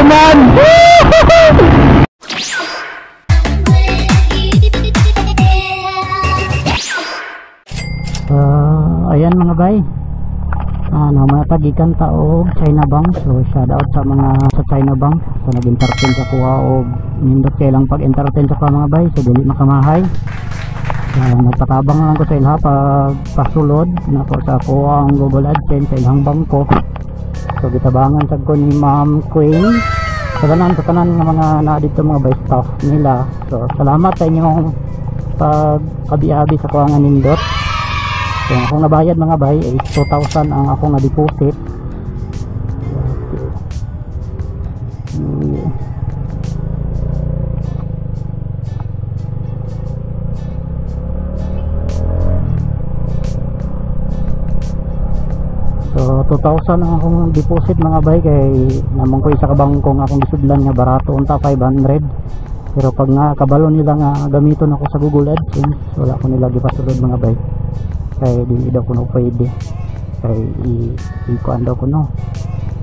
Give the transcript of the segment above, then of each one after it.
Man. Ayan mga bay. Ano, mga tagikan ta og China Bank. So shout out sa mga sa China Bank. So nag-entertain sa kuha og nindot kay lang pag-entertain sa kuha mga bay. So dili makamahay. Nagpatabang lang ko sa ilha pag pasulod nako sa kuha ang Google AdSense sa ilang bangko. So gitabangan sad ko ni Ma'am Queen sa tanan nga mga naa dito mga bay staff nila. So salamat sa inyong pag-abi-abi sa kuha nga nindot. So akong nabayad mga bay is 2,000 ang akong na-deposit. Okay. So 2,000 ang akong deposit mga bay kay namang ko isa ka bangko nga akong gisudlan nga barato unta 500. Pero pag nga kabalo nila nga gamiton ako sa Google AdSense, wala ko nila gipasulod mga bay. Kay dili daw kuno pwede. Kay i-kuan daw kuno.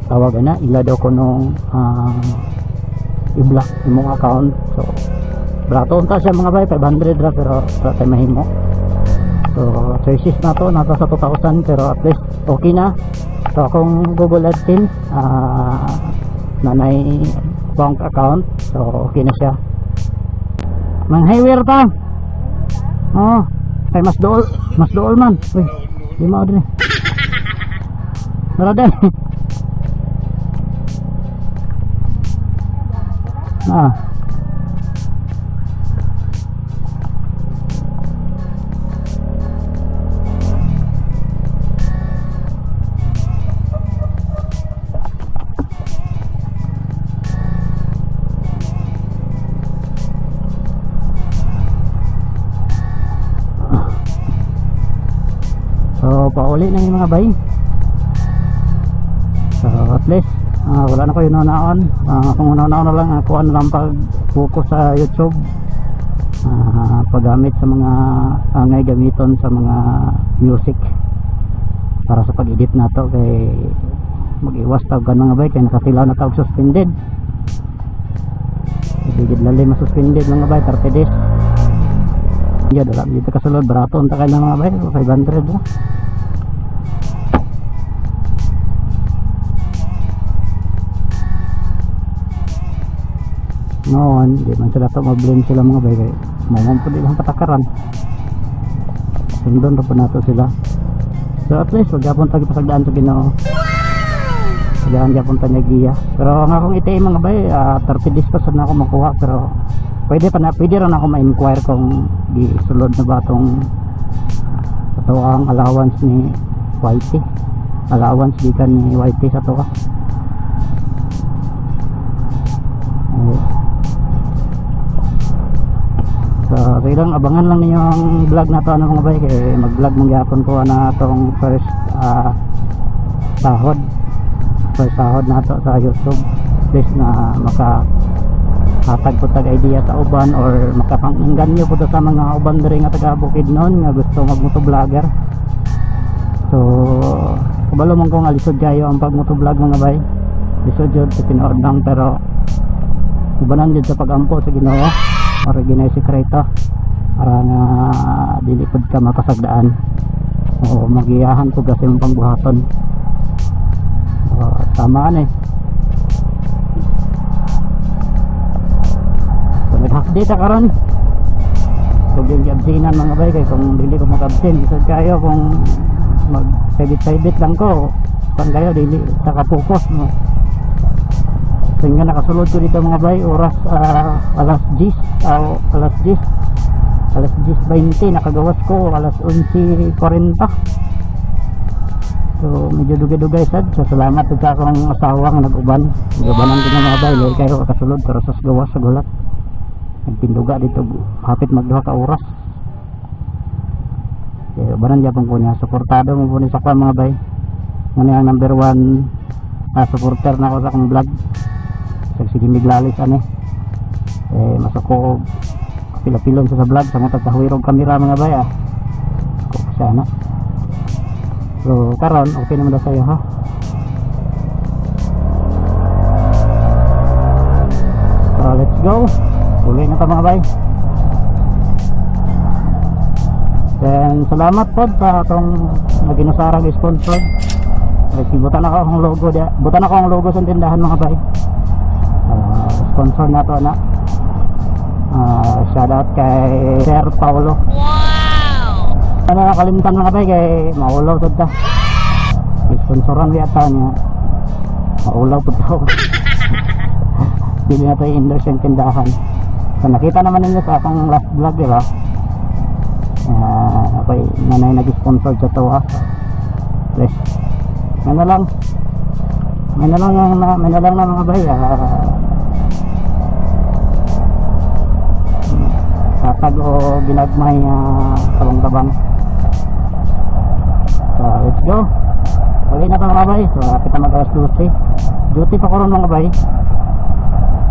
Tawag ana, ila daw kuno i-block imong account. So barato unta siya mga bay, 500 ra pero wala tay mahimo. So choices na to, nasa sa 2,000 pero at least okay na. So akong Google AdSense nanay bank account, so okay na siya. Mang highway ta. Oh, kay mas dool man. Uy, di mao diri. Mara din. Ah. So pauli na yung mga bay. So at least wala na ko yung naon. Kung naon na lang ako ano lang pag focus sa YouTube, paggamit sa mga angay gamiton sa mga music para sa pag-edit na to kay mag-iwas tawag ka mga bay kay nakatilaw na tawag suspended. Hindi lali masuspended mga bay, 30 days. Yan, wala dito kasulod, barato unta kayo mga bay, 500 ra. Noon, di man sila to ma-blame sila mga bay kay mo po din ang patakaran. Sundon ra po nato sila. So at least wag gyapon ta gipasagdaan sa Ginoo. Diyan gyapon ta niya giya. Pero ang akong ATM mga bay, 30 days pa sad na ako makuha pero pwede pa na, pwede rin ako ma-inquire kung gisulod na ba tong sa ang allowance ni YT. Allowance gikan ni YT sa tuwa. So ilang abangan lang ninyo ang vlog na to ano mga bay kay mag-vlog mong gyapon ko na atong first sahod. First sahod na to sa YouTube. Please na maka hatag po tag idea sa uban or makapang-engganyo po sa mga uban diri nga taga Bukidnon nga gusto mag-motovlogger. So kabalo man ko nga lisod kayo ang pag-motovlog mga bay. Lisod jud sa tinuod lang pero ubanan jud sa pag-ampo sa Ginoo para ginay sekreto para nga dili pud ka mapasagdaan o magiyahan pud kasi imong pangbuhaton. So, tamaan eh. Nag-half day ta karon. Kung yung gi-absinan mga bay kay kung dili ko mag-absin isod kayo kung mag sabit-sabit lang ko kan kayo dili ta ka-focus no. So nga nakasulod ko dito mga bay oras alas 10 o alas 10 alas 10:20 nakagawas ko alas 11:40. So medyo dugay-dugay sad. So salamat sa akong asawa nga nag-uban. Nag-ubanan ko mga bay dahil kayo kasulod pero sa gawas sa gulat. Nagtinduga dito hapit magduha ka oras. Kaya ubanan gyapon ko niya, suportado mo po ni sa kuan mga bay. Ngani ang number 1 supporter na ako sa akong vlog. Sige miglalis ani. Eh masako pila-pilon sa vlog sa mga tagkahuirog kamera mga bay ah. Ko sana. So karon okay naman daw sayo ha. Go. Uli na ta, mga bay. Then salamat pod sa atong naginusarang sponsor. Like, butan ako ang logo dia. Butan ako ang logo sa tindahan, mga bay. Sponsor na to na. Shout out kay Sir Paulo. Wow! Ano, nakalimtan, mga bay, kay maulaw sad ta. Sponsoran yata niya. Maulaw pud daw. Dili na to i-endorse yung tindahan. So nakita naman ninyo sa akong last vlog, di ba? Okay, nanay nag-sponsor sa to ah. Please. May na lang. May na lang na, may na lang na, mga bay. Hatag o ginagmay tabang-tabang. So let's go. Uli na ta, mga bay. So kita mag alas 12. Duty pa ko ron, mga bay.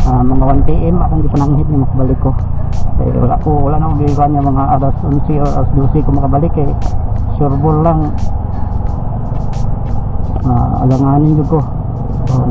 Mga 1 PM akong gipananghid ni makabalik ko. Eh, wala ko, wala na akong giwan niya mga alas 11 or alas 12 ko makabalik eh. Sure ball lang. Alanganin jud ko. So,